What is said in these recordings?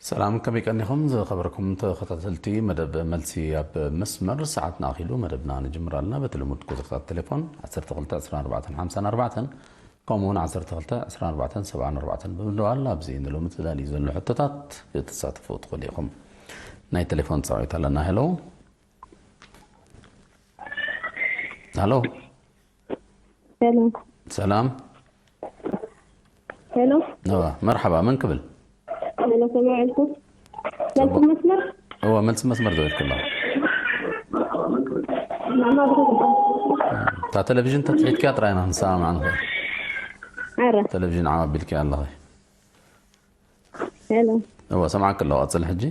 ሰላም፣ ከመይ ቀኒኹም ዝኸበርኩም ተኸታተልቲ መደብ መልሲ ኣብ መስመር? ሰዓትና ኣኺሉ መደብና ንጅምር ኣለና። በቲ ልሙድ ቁጽርታት ቴሌፎን ዓሰርተ ክልተ ዕስራን ኣርባዕተን ሓምሳን ኣርባዕተን፣ ከምኡ እውን ዓሰርተ ክልተ ዕስራን ኣርባዕተን ሰብዓን ኣርባዕተን ብምድዋል ኣብዚ ንሎሚ ተዳልዩ ዘሎ ሕቶታት ክትሳተፉ ትኽእሉ ኢኹም። ናይ ቴሌፎን ጻዊት ኣለና። ሄሎ። ሄሎ። ሄሎ። ሰላም። ሄሎ። እዋ፣ መርሓባ፣ መን ክብል? ሄሎ፣ ሰማዕ ኢልኩ? መልሲ መስመር? እዋ፣ መልሲ መስመር ደው ኢልኩ ኣለኹ። ማማ ብሩክ ይባል። እታ ቴሌቪዥን ተትሒትኪያ ጥራይ ኢና ክንሰማማዕ ንኽእል። ኣረ። ቴሌቪዥን ዓው ኣቢልኪያ ኣለኺ። ሄሎ። እዋ፣ ሰማዕኪ ኣለኹ፣ ቀጽሊ ሕጂ።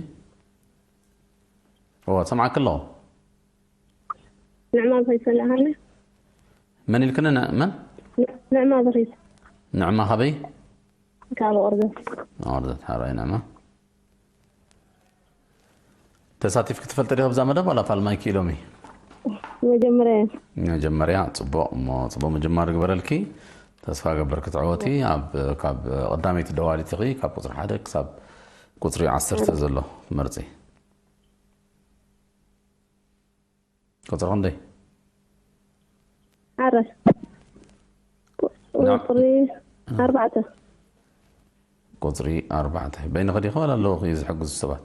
እዋ፣ ሰማዕኪ ኣለኹ። ንዕማ ብኸይድ ሰላም ሃለ። መን ኢልክኒ? ን-፣ መን? ንዕማ ብኸይድ። ንዕማ ካበይ? ካብ ኦርዘት። ኦርዘት፣ ሓራይ ንዕማ። ተሳቲፍኪ ትፈልጢ ዲኺ ብዛ መደብ ዋላ ፋልማይኪ ኢሎሚ? መጀመርያ እየ። መጀመርያ፣ ጽቡቕ። እሞ ጽቡቕ ምጅማር ግበረልኪ። ተስፋ ገበር ክትዕወቲ። ኣብ፣ ካብ ቀዳመይቲ ደዋሊት ኢኺ፣ ካብ ቁጽሪ ሓደ ክሳብ ቁጽሪ ዓሰርተ ዘሎ ትመርጺ። ቁጽሪ ክንደይ? ዓረ። ቁ-፣ ቁጽሪ ኣርባዕተ። ቁጽሪ ኣርባዕተ። በይንኺ ዲኺ ዋላ ኣለውኺ ዝሕግዙ ሰባት?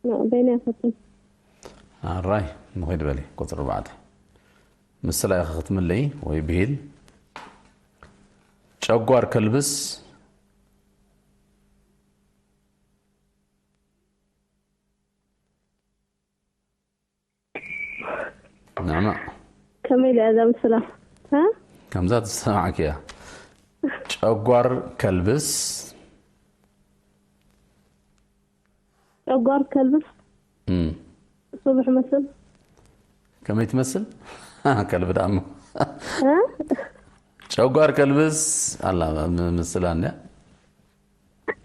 ኖ፣ በይነይ ኣይፈትን። ኣራይ፣ ንኺድ በሊ። ቁጽሪ ኣርባዕተ። ምስላ ኢኺ ክትምልኢ ወይ ብሂል። ጨጓር ከልብስ። ንዕማ። ከመይ ኢላ እዛ ምስላ? ሃ? ከምዛ ትሰማዕኪ እያ። ጨጓር ከልብስ። ጨጓር ከልብስ? እም። ስቡሕ መስል? ከመይ ትመስል? ከልቢ ደኣ እሞ። ሃ? ጨጓር ከልብስ ኣላ ም-፣ ምስላ እንድያ።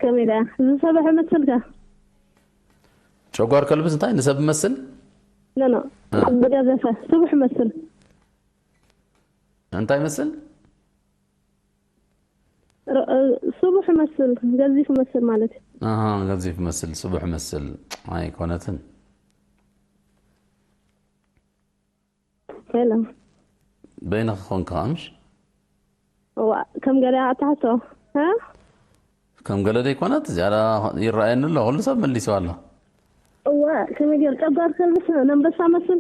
ከመይ ደኣ? ዝሰበሐ መስልካ? ጨጓር ከልብስ እንታይ ንሰብ መስል? ኖ፣ ኖ። እ። ዝገዘፈ፣ ስቡሕ መስል። እንታይ መስል? ር-፣ እ፣ ስቡሕ መስል፣ ገዚፍ መስል ማለት እዩ። ኣሃ፣ ገዚፍ መስል፣ ስቡሕ መስል ኣይኮነትን። ሄሎ። በይንኺ ኮንኪ ከኣ ምሽ? እዋ፣ ከም ገለ ኣትሓቶ። ሃ? ከም ገለ ደይኮነት፣ ዝያዳ ይረኣየኒ ኣሎ። ኩሉ ሰብ መሊሱ ኣሎ። እዋ፣ ከመይ ገይሩ ጨጓር ከልብስ ነንበሳ መስል?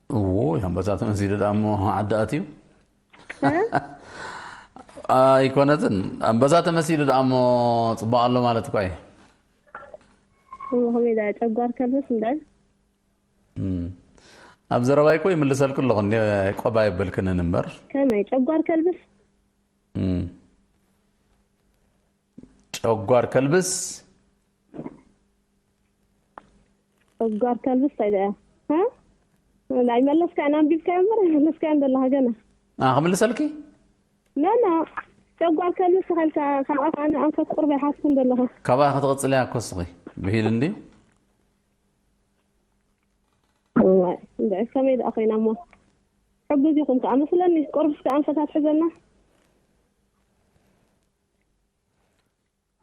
እዎ፣ ኣንበሳ ተመሲሉ ደኣ እሞ ዓዲ ኣትዩ። እ? ኣይኮነትን። ኣንበሳ ተመሲሉ ደኣ እሞ ጽቡቕ ኣሎ ማለት እኳ እዩ። እሞ ከመይ ደኣ ጨጓር ከልብስ እንድዒ? እም። ኣብ ዘረባይ እኮ ይምልሰልኩ ኣለኹ፣ እንደ ቆባ የበልክንን እምበር። ከመይ ጨጓር ከልብስ? እም። ጨጓር ከልብስ? ጨጓር ከልብስ እንታይ ደኣ? ሃ? ኣይመለስካን፣ ኣንቢብካዮ እምበር ኣይመለስካን ዘለኻ ገና። ኣ፣ ክምልሰልኪ? ኖ፣ ኖ። ጨጓር ከልብስ ተኸልካ፣ ካብኣ ከኣ ንኣንፈት ቁርበ ይሓስኩን ዘለኻ። ካባኣ ክትቕጽልያ እኮ እስኺ ብሂል እንድዩ። እዋይ፣ እንድዒ ከመይ ደኣ ኮይና እሞ? ሕጉዝ ኢኹም ከኣ መስለኒ። ቁሩብ እስከ ኣንፈት ኣትሕዘና።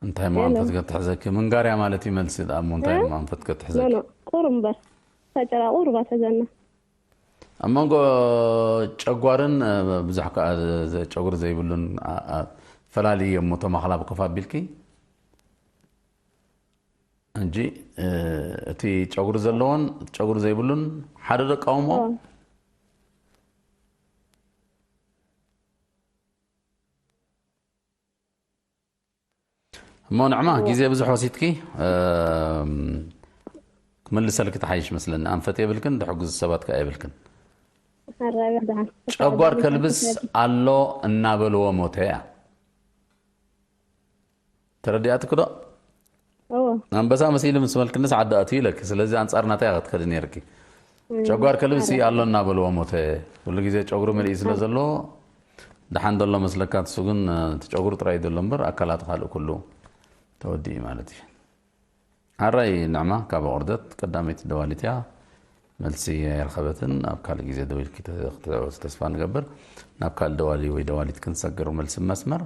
እንታይ እሞ ሄሎ። ኣንፈት ከተሕዘኪ? ምንጋርያ ማለት እዩ መልሲ ደኣ እሞ እንታይ እ? እሞ ኣንፈት ኖ፣ ከተሕዘኪ? ኖ፣ ቁሩብ እምበር። እታ ጭራ ቁሩብ ኣትሕዘና። ኣብ መንጎ ጨጓርን፣ እ፣ ብዙሕ ከኣ ዘ-፣ ጨጉሪ ዘይብሉን፣ ኣ-፣ ኣ-፣ ፈላልዪ እሞ እቶም ኣኽላብ ኮፍ ኣቢልኪ። እንጂ፣ እ፣ እቲ ጨጉሪ ዘለዎን ጨጉሪ ዘይብሉን ሓደ ዶ ኣቃውምኦ? ኦ። እሞ ንዕማ፣ እዎ። ግዜ ብዙሕ ወሲድኪ፣ እም፣ ክምልሰልኪ ትሓይሽ መስለኒ። ኣንፈት የብልክን፣ ድሕጉዝ ሰባት ከኣ የብልክን። ኣራይ በል ደሓን። ጨጓር ከልብስ ኣሎ እናበልዎ ሞተ እያ። ተረዲኣትኪ ዶ? እዎ። ኣንበሳ መሲሉ ምስ መልክንስ ዓዲ ኣትዩ ኢለኪ። ስለዚ ኣንጻር ናተይ ክትከዲ ነይርኪ። እም፣ ጨጓር ከልብስ ኣረ። ኣሎ እናበልዎ ሞተ። ኩሉ ግዜ ጨጉሪ ምልኢ ስለ ኣረ። ዘለዎ ደሓን ዘሎ መስለካ፣ ንሱ ግን፣ እ፣ እቲ ጨጉሪ ጥራይ እዩ ዘሎ እምበር ኣካላቱ ካልእ ኩሉ ተወዲኡ ማለት እዩ። ሓራይ ንዕማ ካብ ኣቑርደት ቀዳመይቲ ደዋሊት እያ። መልሲ ኣይረኸበትን። ኣብ ካልእ ግዜ ደዊልኪ ተ-፣ ክትዕወቲ ተስፋ ንገብር። ናብ ካልእ ደዋሊ ወይ ደዋሊት ክንሰግር መልሲ መስመር።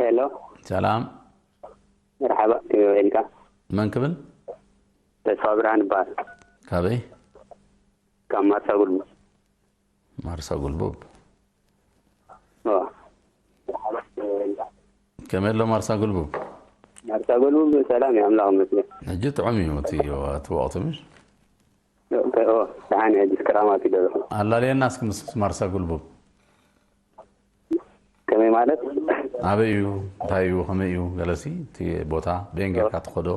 ሄሎ። ሰላም። መርሓባ፣ ከመይ ውዒልካ? መን ክብል? ተስፋ ብርሃን ይበሃል። ካበይ? ካብ ማርሳ ጉልቡብ። ማርሳ ጉልቡብ። ከመይ ኣሎ ማርሳ ጉልቡብ? ማርሳ ጉልቡብ ሰላም እዩ፣ ኣምላኽ ይመስገን። ሕጂ ጥዑም እዩ እቲ እቲ ወቕቲ ምሽ? ደሓን ሕጂ ክራማት ይደረኹ። ኣላልየና እስኪ ምስ ማርሳ ጉልቡብ። ከመይ ማለት? ኣበይ እዩ? እንታይ እዩ? ከመይ እዩ? ገለሲ እቲ ቦታ በየን ጌርካ ትኸዶ?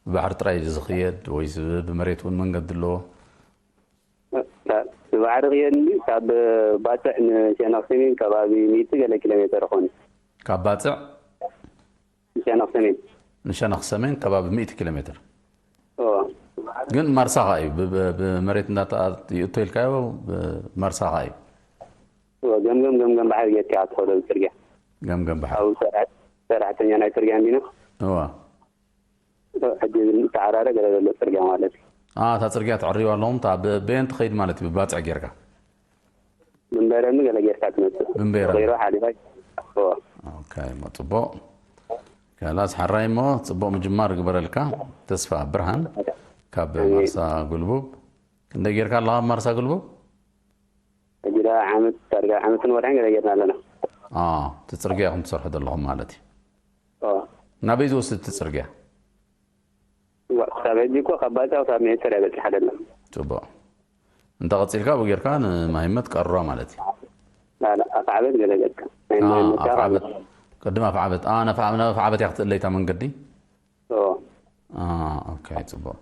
ብባሕሪ ጥራይ እዩ ዝኽየድ ወይስ ብመሬት እውን መንገዲ ኣለዎ? ብባሕሪ ክየድ እንዲ ካብ ባፅዕ ንሸነኽ ሰሜን ከባቢ ሚእቲ ገለ ኪሎ ሜተር ይኾን። ካብ ባፅዕ ንሸነኽ ሰሜን። ንሸነኽ ሰሜን ከባቢ ሚእቲ ኪሎ ሜተር። ግን ማርሳኻ እዩ፣ ብመሬት እንዳይእቶ ኢልካዮ። ማርሳኻ እዩ። ገምገም ገምገም ባሕሪ ጌርካ ትኸዶ ብፅርግያ። ገምገም ባሕሪ። ሰራሕተኛ ናይ ፅርግያ እንዲና። እዋ። ሕጂ ተዓራረ ገለ ዘሎ ፅርግያ ማለት እዩ። እታ ፅርግያ ትዕርዩ ኣለኹም። እታ በየን ትኸይድ ማለት እዩ? ብባፅዕ ጌርካ? ብንበረሚ ገለ ጌርካ ትመፅእ። ብንበረሚ። ሮ ሓሊፋ። እዋ። ኦኬ፣ እሞ ፅቡቕ። ከላስ ሓራይ እሞ ፅቡቕ ምጅማር ግበረልካ። ተስፋ ብርሃን ካብ ማርሳ ጉልቡብ። ክንደይ ጌርካ ኣለኻ ኣብ ማርሳ ጉልቡብ? ሕጂ ዳ ዓመት ዳርጋ ዓመትን ወርሕን ገለ ጌርና ኣለና። እቲ ፅርግያ ኢኹም ትሰርሑ ዘለኹም ማለት እዩ። ናበይ ዝወስድ እቲ ፅርግያ? ክሳብ ሕጂ እኮ ካብ ባጫ ክሳብ ሚኒስተር እያ በፂሓ ደላ። ፅቡቕ። እንተ ቀፂልካ ብኡ ጌርካ ንማሂመት ቀርባ ማለት እዩ። ኣፍዓበት ገለ ገፅካ ናይ ማሂመት ኣፍዓበት። ቅድም ኣፍዓበት ናብ ኣፍዓበት እያ ክትእለይታ መንገዲ። ኦኬ፣ ፅቡቕ።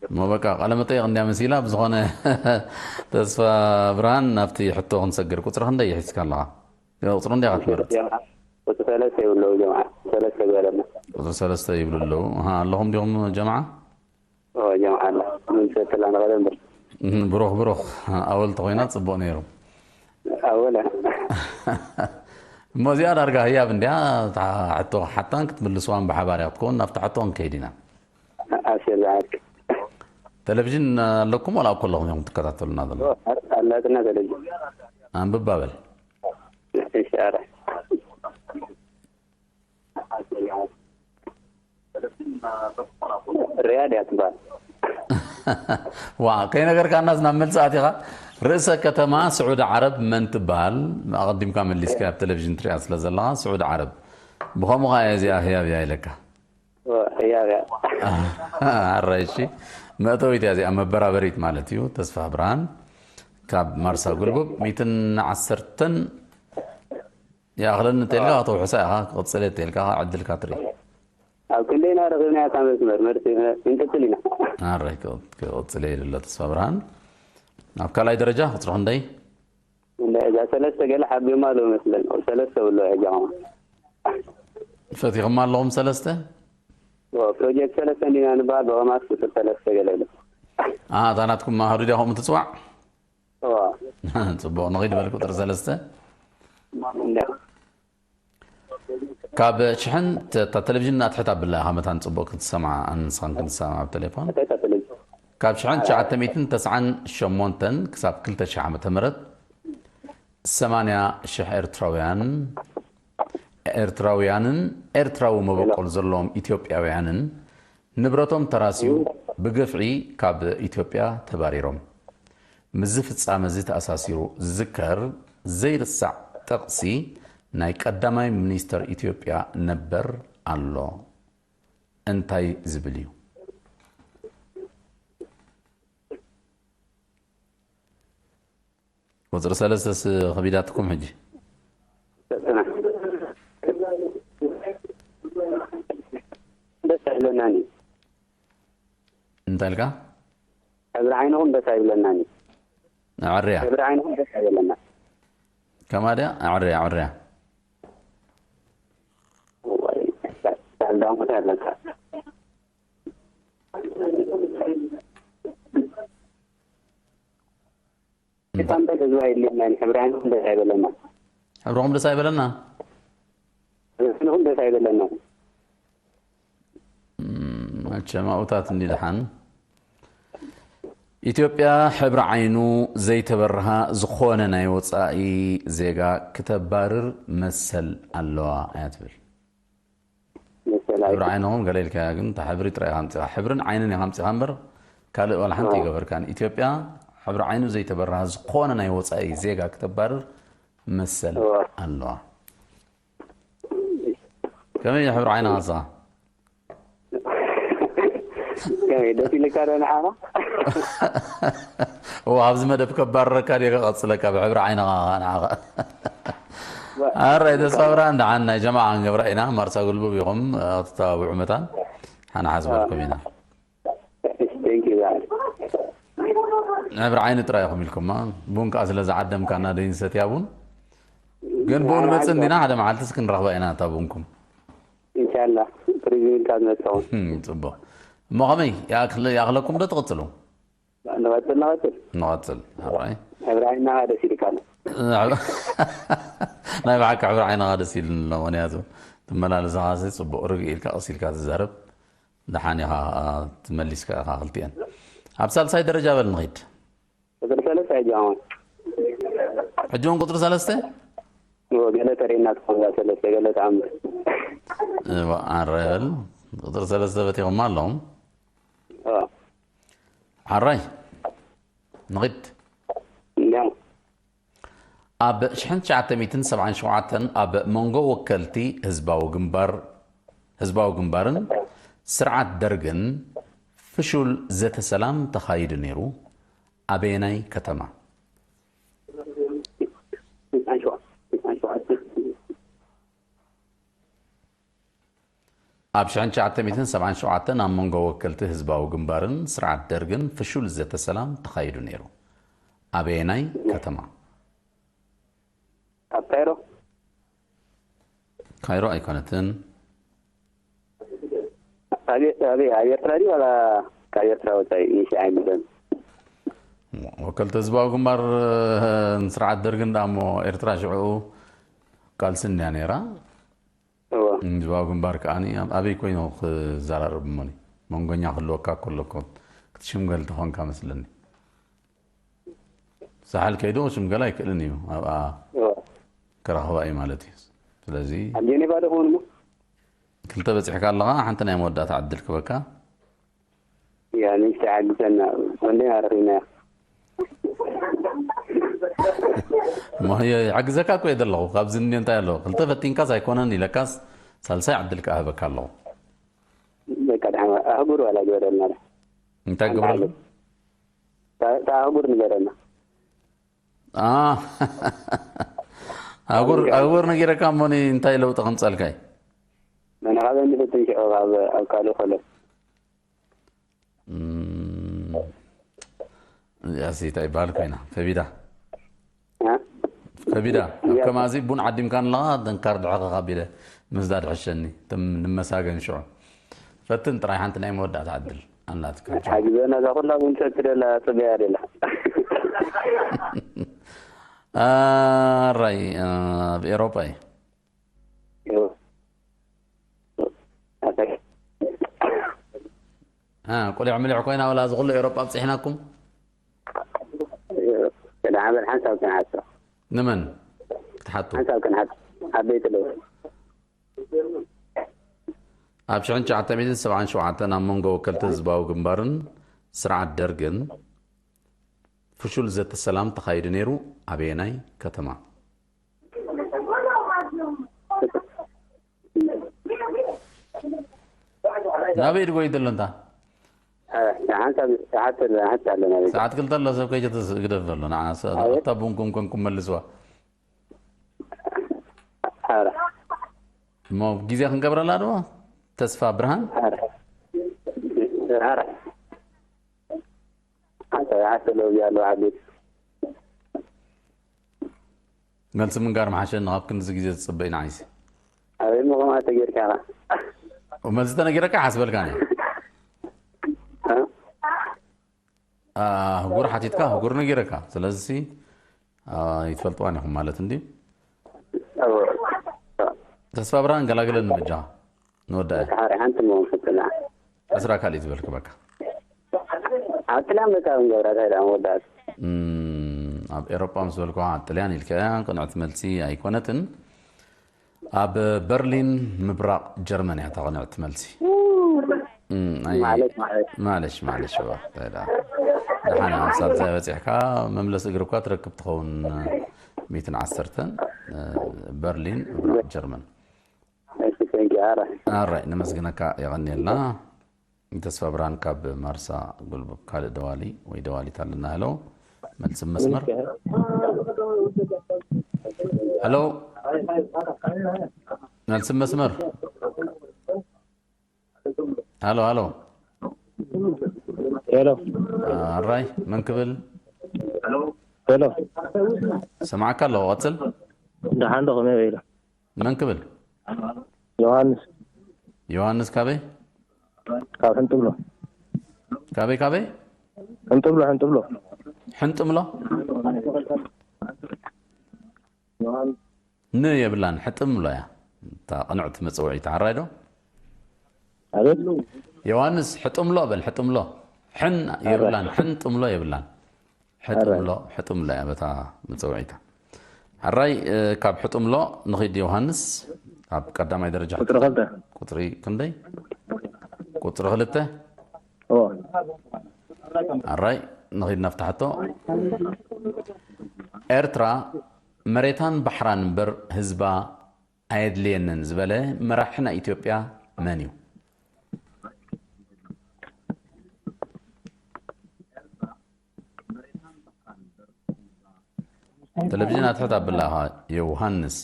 እሞ በቃ ቃለ መጠይቕ እንድያ መሲላ። ብዝኾነ ተስፋ ብርሃን ናብቲ ሕቶ ክንሰግር። ቁፅሪ ክንደይ ይሒዝካ ኣለኻ? ቁፅሪ እንድያ ክትመርፅ። ቁፅሪ ሰለስተ ይብለዉ ጀምዓ። ሰለስተ ዝበለና። ቁፅሪ ሰለስተ ይብሉ ኣለዉ። ኣለኹም ዲኹም ጀምዓ? ጀምዓ ኣላ። ምንሰትላ ንቐደም ብር። ብሩኽ ብሩኽ። ኣወል ተኾይና ፅቡቕ ነይሩ። ኣወለ። እሞ እዚኣ ዳርጋ ህያብ እንድያ። ሕቶ ሓታን ክትምልስዋን ብሓባር እያ ክትከውን። ናብቲ ሕቶ ክንከይድ ኢና። ኣስር ዝዓርክ። ቴሌቪዥን ኣለኩም ዋላ ኣብ ከለኹም እዮም ትከታተሉና ዘለኹም? ኣላትና ቴሌቪዥን። ኣንብባ በል። እሺ፣ ኣረ። ሪያድ እያ ትበሃል። ዋ፣ ከይነገርካናስ ናብ መልሲ ኣቲኻ። ርእሰ ከተማ ስዑዲ ዓረብ መን ትበሃል? ኣቐዲምካ መሊስካ ኣብ ቴሌቪዥን ትሪኣ ስለ ዘለኻ ስዑዲ ዓረብ። ብኸምኡ ኸኣ እያ እዚኣ ህያብ እያ ኢለካ። ህያብ እያ። ኣራይ እሺ። መእተዊት እያ እዚኣ፣ መበራበሪት ማለት እዩ። ተስፋ ብርሃን ካብ ማርሳ ጉልቡብ ሚእትን ዓሰርተን ይኣኽለኒ እንተልካ ከተውሕሳ ኢኻ፣ ክቕጽል እየ እንተልካ ዕድልካ ትርኢ። ኣብ ክንደይና ረኺብናያ እታ መስመር? መርሲ ክንቅጽል ኢና። ኣራይ ክቕጽል እየ ኢሉ ኣሎ ተስፋ ብርሃን። ኣብ ካልኣይ ደረጃ ቁጽሪ ክንደይ? እንዳ እዛ ሰለስተ ገለ ሓቢማ ኣሎ መስለን። ሰለስተ ብሎ ሕጂ ኸማ። ፈቲኹማ ኣለኹም ሰለስተ? ፕሮጀክት ሰለስተ እንዲና ንበሃል ብኸማስ ቁጽሪ ሰለስተ ገለ ኣሎ። ኣታ ናትኩም ኣህዱ ድያ ከምኡ ትጽዋዕ? እዋ። ጽቡቕ፣ ንኺድ በል ቁጽሪ ሰለስተ። እንዳ። ካብ ሽሕን ተ- እታ ቴሌቪዥን ኣትሕት ኣብላ ኢኻ መታን ጽቡቕ ክትሰምዓ ኣንስኻን ክንሰምዓ ኣብ ቴሌፎን። እንታይ እታ ቴሌቪዥን? ካብ ሽሕን ትሽዓተ ሚእትን ተስዓን ሸሞንተን ክሳብ ክልተ ሽሕ ዓመተ ምህረት ሰማንያ ሽሕ ኤርትራውያን ኤርትራውያንን ኤርትራዊ መበቆል ዘለዎም ኢትዮጵያውያንን ንብረቶም ተራስዩ ብግፍዒ ካብ ኢትዮጵያ ተባሪሮም። ምስዚ ፍጻመ እዚ ተኣሳሲሩ ዝዝከር ዘይርሳዕ ጥቕሲ ናይ ቀዳማይ ሚኒስተር ኢትዮጵያ ነበር ኣሎ። እንታይ ዝብል እዩ? ቁጽሪ ሰለስተስ ከቢዳትኩም ሕጂ። ደስ ኣይብለናን እዩ። እንታይ ኢልካ? ሕብሪ ዓይንኹም ደስ ኣይብለናን እዩ። ኣዕርያ። ሕብሪ ዓይንኹም ደስ ኣይብለና። ከማ ድያ? ኣዕርያ፣ ኣዕርያ። እዋይ፣ ዳሞት ኣለካ። እንታይ ህዝቢ ኣይድልየና እዩ፣ ሕብሪ ዓይንኹም ደስ ኣይበለና። ሕብርኹም ደስ ኣይበለና። ሕብሪ ዓይንኹም ደስ ኣይበለና። እም፣ መቸም ኣብኡታት እንዲ ደሓን። ኢትዮጵያ ሕብሪ ዓይኑ ዘይተበርሃ ዝኾነ ናይ ወጻኢ ዜጋ ክተባርር መሰል ኣለዋ እያ ትብል። መሰል ሕብሪ ዓይንኹም ገለ ኢልካያ፣ ግን እታ ሕብሪ ጥራይ ኢኻ ኣምጺኻ። ሕብርን ዓይንን ኢኻ ኣምጺኻ እምበር ካልእ ዋላ ሓንቲ ኣይገበርካን። ኢትዮጵያ ሕብሪ ዓይኑ ዘይተበርሃ ዝኾነ ናይ ወጻኢ ዜጋ ክተባርር መሰል ኣለዋ። ከመይ እዩ ሕብሪ ዓይንኻ ንስኻ? ከመይ ደስ ኢልካ ዶ ንዓኻ? እዎ ኣብዚ መደብ ከባረረካ ድየ ከቐጽለካ ብሕብሪ ዓይንኻ ንዓኻ። ኣረ ተስፋ ብርሃን ደሓን ናይ ጀማዓ ክንገብራ ኢና። ማርሳ ጉልቡብ ኢኹም ክትተባብዑ መታን ሓና ሓስበልኩም ኢና። Thank you guys. ሕብሪ ዓይኒ ጥራይ ኢኹም ኢልኩማ። ቡን ከኣ ስለ ዝዓደምካና ደይንሰትያ ቡን ግን ብኡ ንመጽእ እንዲና ሓደ መዓልትስ ክንረኽባ ኢና እታ ቡንኩም። ኢንሻላ ፕሪዝም ኢልካ ዝመጽእ ጽቡቕ። እሞ ከመይ ይኣክለኩም ዶ ትቕጽሉ? ንቐጽል ንቐጽል ንቐጽል ኣራይ ሕብሪ ዓይንኻ ደስ ኢልካ ኣሎ። ናይ ብሓቂ ሕብሪ ዓይንኻ ደስ ኢሉኒ ኣሎ። ምክንያቱ ትመላለስ ኻሲ ጽቡቕ ርግእ ኢልካ ቀስ ኢልካ ትዛረብ። ደሓን ኢኻ ትመሊስካ ኢኻ ክልቲአን። ኣብ ሳልሳይ ደረጃ በል ንኺድ። ቁፅሪ ሰለስተ ሕጂ ኣሁን ሕጂ እውን ቁፅሪ ሰለስተ ገለ ተርእየና ትኾን እዛ ሰለስተ ገለ ተኣምር ኣረ በል ቁፅሪ ሰለስተ በቲኹማ ኣለኹም። ዓራይ ንኺድ። እንዲያው ኣብ ሽሕን ትሽዓተ ሚእትን ሰብዓን ሸውዓተን ኣብ መንጎ ወከልቲ ህዝባዊ ግንባር ህዝባዊ ግንባርን ስርዓት ደርግን ፍሹል ዘተ ሰላም ተኻይዱ ነይሩ። ኣበየናይ ከተማ? ኣብ ሽሕን ትሽዓተ ሚእትን ሰብዓን ሸውዓተን ኣብ መንጎ ወከልቲ ህዝባዊ ግንባርን ስርዓት ደርግን ፍሹል ዘተ ሰላም ተኻይዱ ነይሩ። ኣበየናይ ከተማ? ኣብ ካይሮ ካይሮ ኣይኮነትን። ኣበይ ኣበይ ኣብ ኤርትራ ድዩ ዋላ ካብ ኤርትራ ወፃኢ ንሽ ኣይምለን ወከልቲ ህዝባዊ ግንባር ስርዓት ደርግን ደኣ እሞ ኤርትራ ሽዑ ቃልሲ እንድያ ነይራ። እወ ህዝባዊ ግንባር ከኣ ኣበይ ኮይኑ ክዘራረብ እሞኒ መንጎኛ ክህልወካ ከሎ እኮ ክትሽምገል ተኾንካ መስለኒ። ሳሕል ከይዱ ክሽምገል ኣይክእልን እዩ። ኣብኣ እወ ክረኽባ እዩ ማለት እዩ። ስለዚ ኣብ ጀኔቫ ዶ ክኾን እሞ ክልተ በፂሕካ ኣለኻ። ሓንቲ ናይ መወዳእታ ዕድል ክበካ ያ ንሽ ተሓግዘና ወንደይ ኣረኺብናያ እሞ ይሕግዘካ እኮ እየ ዘለኹ። ካብዚ እኒ እንታይ ኣለኹ ክልተ ፈቲንካስ ኣይኮነን ኢለካስ ሳልሳይ ዕድል ክኣህበካ ኣለኹ። በቃ ድሓን ኣህጉር ዋላ ግበረልና ዳ እንታይ ግብረሉ እታ ኣህጉር ንገረና ኣህጉር ኣህጉር ነጊረካ እሞኒ እንታይ ለውጢ ከምፀልካይ መነኻበ ንፍትን ሽዑ ኣብ ኣብ ካልእ ከሎ እዚኣሲ እንታይ ይበሃል ኮይና ከቢዳ ከቢዳ ኣብ ከማዚ ቡን ዓዲምካ ኣለኻ ደንካር ድሕኻ ከቢደ ምስዳ ድሕሸኒ ትም ንመሳገን ሽዑ ፈትን ጥራይ ሓንቲ ናይ መወዳእታ ዕድል ኣላትካ ሓጊዘና እዛ ኩላ ቡን ሰትደላ ጽበያ ደላ ኣራይ ኣብ ኤሮጳ እዩ ቆሊዕ ምሊዕ ኮይና ወላ እዚ ኩሉ ኤሮጳ ኣብፅሕናኩም ሰላም ሓንሳብ ክንሓቶ ንመን ክትሓቱ ሓንሳብ ክንሓቶ ዓበይቲ ለው ኣብ ሽሕን ትሽዓተ ሚእትን ሰብዓን ሸውዓተን ኣብ መንጎ ወከልቲ ህዝባዊ ግንባርን ስርዓት ደርግን ፍሹል ዘተ ሰላም ተኻይዱ ነይሩ። ኣበየናይ ከተማ? ናበይ ድጎይ ዘሎ እንታ ሓንሳብ ሰዓት ሰዓት ኣለና ቤት ሰዓት ክልተ ኣሎ ሰብ ከይጀተስ ግደፍ ዘሎ ንዓ እታ ቡንኩም ኮንኩም መልስዋ ሓራ እሞ ግዜ ክንገብረላ ዶ ተስፋ ብርሃን ሓራ ሓራ ሓንሳብ ሰዓት ኣለዉ እዚኣ ኣለዉ ዓበይቲ መልሲ ምንጋር ምሓሸኒ ካብ ክንድዚ ግዜ ዝፅበ ኢና ዓይሲ ኣበይ ምኹማ ተጌርካ ኢኻ መልሲ ተነጊረካ ሓስበልካ ነ እ? ህጉር ሓቲትካ ህጉር ነጊረካ ስለዚ ይትፈልጥዋን ኢኹም ማለት እንዲ እዎ። ተስፋ ብርሃን ገላግለን ንበጃ ንወዳእ ሓሪ ሓንቲ መሆን ፍትና ዕስራ ካልእ ዝበልክ በቃ ኣብ ጥልያን በቃ ክንገብራ እንታይ ደኣ መወዳእቲ እም፣ ኣብ ኤሮጳ ምስ በልኩ ጥልያን ኢልካያ ቅንዕቲ መልሲ ኣይኮነትን ኣብ በርሊን ምብራቕ ጀርመን እያ እታ ቅንዕቲ መልሲ። እም፣ ኣይ፣ ማለት ማለት ማለሽ ማለሽ እዋ፣ እንታይ ደኣ። ደሓን እያ፣ ክሳብ እዛ በፂሕካ መምለሲ እግሪ እኳ ትረክብ ትኸውን። ሚእትን ዓሰርተን፣ በርሊን ምብራቕ ጀርመን። እሺ፣ thank you። ኣረ ኣራይ፣ ነመስግነካ፣ የቐንየልና። ተስፋ ብርሃን ካብ ማርሳ ጉልቡብ፣ ካልእ ደዋሊ ወይ ደዋሊት ኣለና። ሄሎ፣ መልሲ መስመር። ሄሎ፣ መልሲ መስመር። ሄሎ፣ ሄሎ። ሄሎ ኣራይ፣ መን ክብል? ሄሎ ሰማዕካ ኣለኹ፣ ቀጽል። ደሓን ዶ ከመይ ኢለ? መን ክብል? ዮሃንስ ዮሃንስ ካበይ? ካብ ሕንጥብሎ። ካበይ፣ ካበይ? ሕንጥብሎ ሕንጥብሎ። ሕንጥምሎ? ን የብላን፣ ሕጥምሎ እያ እታ ቅንዕቲ መጸውዒታ። ሕራይ ዶ? ኣቤት ዮሃንስ፣ ሕጥምሎ በል፣ ሕጥምሎ። ሕን የብላን፣ ሕንጥምሎ የብላን። ሕጥምሎ፣ ሕጥምሎ እያ በታ መጸውዒታ። ሕራይ፣ እ፣ ካብ ሕጥምሎ ንኺድ ዮሃንስ፣ ኣብ ቀዳማይ ደረጃ ቁፅሪ ክልተ። ቁፅሪ ክንደይ? ቁፅሪ ክልተ። ኦ ኣራይ፣ ንኺድ ናብታ ሕቶ። ኤርትራ መሬታን ባሕራን እምበር ህዝባ ኣየድልየንን ዝበለ መራሒ ናይ ኢትዮጵያ መን እዩ? ቴሌቪዥን ኣትሕት ኣብላ ኢኻ ዮሃንስ።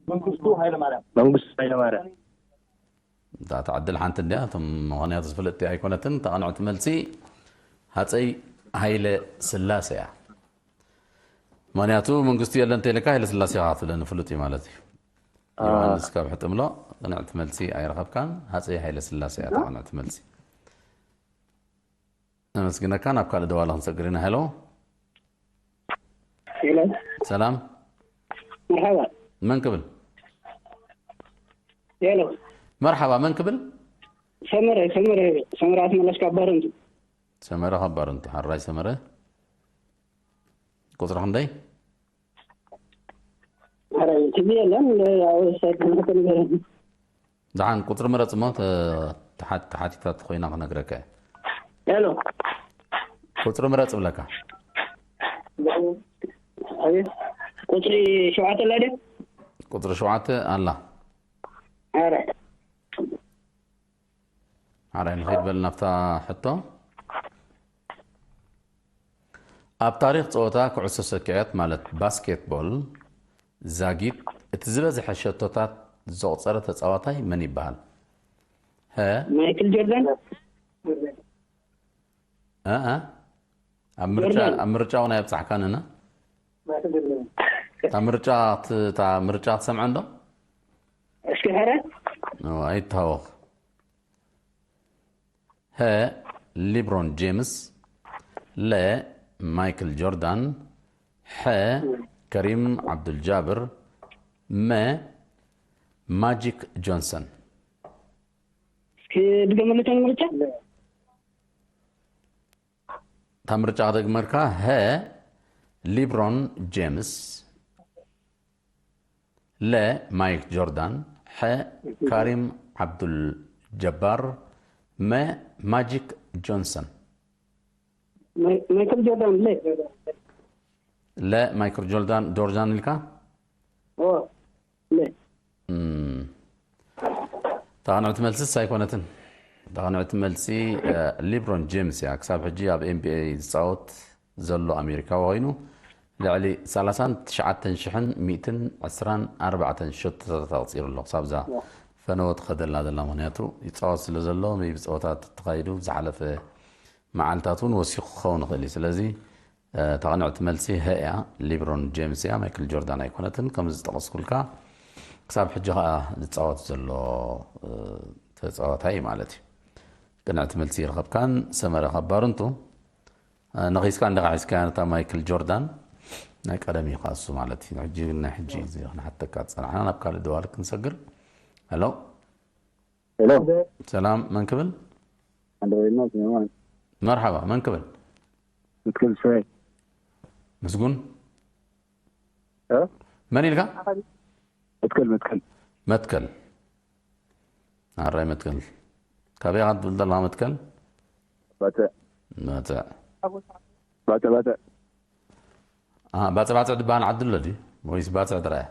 መንግስቱ ሃይለማርያም። መንግስቱ ሃይለማርያም። እታ ትዓድል ሓንቲ እንድያ፣ እቶም ምኽንያቱ ዝፍልጥ ኣይኮነትን። እታ ቅንዕቲ መልሲ ሃፀይ ሃይለ ስላሴ እያ። ምኽንያቱ መንግስቱ የለን ተይልካ ሃይለ ስላሴ ኢኻ ክትብለኒ ፍሉጥ እዩ ማለት እዩ። ዮሃንስ ካብ ሕጥምሎ ቅንዕቲ መልሲ ኣይረኸብካን። ሃፀይ ሃይለ ስላሴ እያ እታ ቅንዕቲ መልሲ። ነመስግነካ። ናብ ካልእ ደዋላ ክንሰግር ኢና። ሄሎ፣ ሄሎ፣ ሰላም፣ መርሓባ። መን ክብል? ሄሎ፣ መርሓባ፣ መን ክብል? ሰመረ፣ ሰመረ፣ ሰመረ ኣስመላሽ ካብ ባረንቱ። ሰመረ ካብ ባረንቱ። ሓራይ ሰመረ፣ ቁፅሪ ክንደይ? ኧረ፣ ትዝ የለን፣ ኣብ ሳይት ንክትንገረኒ። ደሓን ቁፅሪ ምረፅ እሞ ተ-፣ ተሓት-፣ ተሓቲታት ኮይና ክነግረካ እየ። ሄሎ፣ ቁፅሪ ምረፅ እብለካ። ኣቤት፣ ቁፅሪ ሸውዓተ ኣላ ድያ? ቁፅሪ ሸውዓተ ኣላ። ኧረ፣ ሓራይ ንኸይድ በል ናብታ ሕቶ። ኣብ ታሪኽ ፀወታ ኩዕሶ ሰኪዐት ማለት ባስኬትቦል ዛጊት እቲ ዝበዝሐ ሸቶታት ዘቑፀረ ተፃዋታይ መን ይበሃል? ሀ? ማይክል ጆርዳን። እ፣ እ? ኣብ ምርጫ፣ ጆርዳን። ኣብ ምርጫ እውን ኣይብፃሕካን እና? እታ ምርጫ ክት-፣ እታ ምርጫ ክትሰምዐ እንዶ? እስኪ ሐረ። ኦ፣ ኣይትሃወኽ። ሀ፣ ሊብሮን ጄምስ። ለ፣ ማይክል ጆርዳን። ሐ፣ ከሪም ዓብዱልጃብር። መ፣ ማጂክ ጆንሰን። እስኪ ድገመለተን ምርጫ። እታ ምርጫ ክደግመልካ። ሀ፣ ሊብሮን ጄምስ። ለ፣ ማይክ ጆርዳን። ሐ፣ ካሪም ዓብዱል ጀባር። መ፣ ማጂክ ጆንሰን። ማይ-፣ ማይክል ጆርዳን። ለ። ለ፣ ማይክል ጆርዳን፣ ጆርዳን ኢልካ? ኦ፣ ለ። እም። ተቐንዕቲ መልስስ ኣይኮነትን። ተቐንዕቲ መልሲ፣ እ፣ ሊብሮን ጄምስ እያ። ክሳብ ሕጂ ኣብ ኤን ቢ ኤ ዝፃወት ዘሎ ኣሜሪካዊ ኮይኑ፣ ልዕሊ ሰላሳን ትሽዓተን ሽሕን ሚእትን ዕስራን ኣርባዕተን ሸቶታት ኣቕፂሩ ኣሎ። ክሳብ እዛ ፈነወ ትኸደላ ዘላ፣ ምኽንያቱ ይፃወት ስለ ዘሎ፣ ሜቢ ፀወታ ተተኻይዱ ዝሓለፈ መዓልታት እውን ወሲኹ ክኸውን ይኽእል እዩ። ስለዚ፣ እ፣ ተቐንዕቲ መልሲ ሀ እያ፣ ሊብሮን ጄምስ እያ፣ ማይክል ጆርዳን ኣይኮነትን። ከም ዝጠቐስኩልካ፣ ክሳብ ሕጂ ኸኣ ዝፃወት ዘሎ፣ እ፣ ተፃዋታይ ማለት እዩ። ቅንዕቲ መልሲ ይረኸብካን። ሰመረ ካብ ባርንቱ፣ እ፣ ነኺስካ እንዲኻ ሒዝካያ ነታ ማይክል ጆርዳን፣ ናይ ቀደም እዩ ኸኣ እሱ ማለት እዩ። ሕጂ ግን ናይ ሕጂ እዩ እዚ ክንሓተካ ዝጸናሕና። ናብ ካልእ ደዋል ክንሰግር። ሄሎ። ሄሎ። ሰላም፣ መን ክብል? ኣንድሮይድና ስሜማ። መርሓባ፣ መን ክብል? ምትክል ስሜ። ምስጉን። እ? መን ኢልካ? ምትክል፣ ምትክል። መትከል። ኣራይ መትከል። ካበይ ኢኻ ትብል ዘለኻ መትከል? ባጽዕ መጽዕ። ባጽዕ ባጽዕ ኣሃ፣ ባጽዕ ባጽዕ ዝበሃል ዓዲ ኣሎ ድዩ? ወይስ ባጽዕ ጥራይ?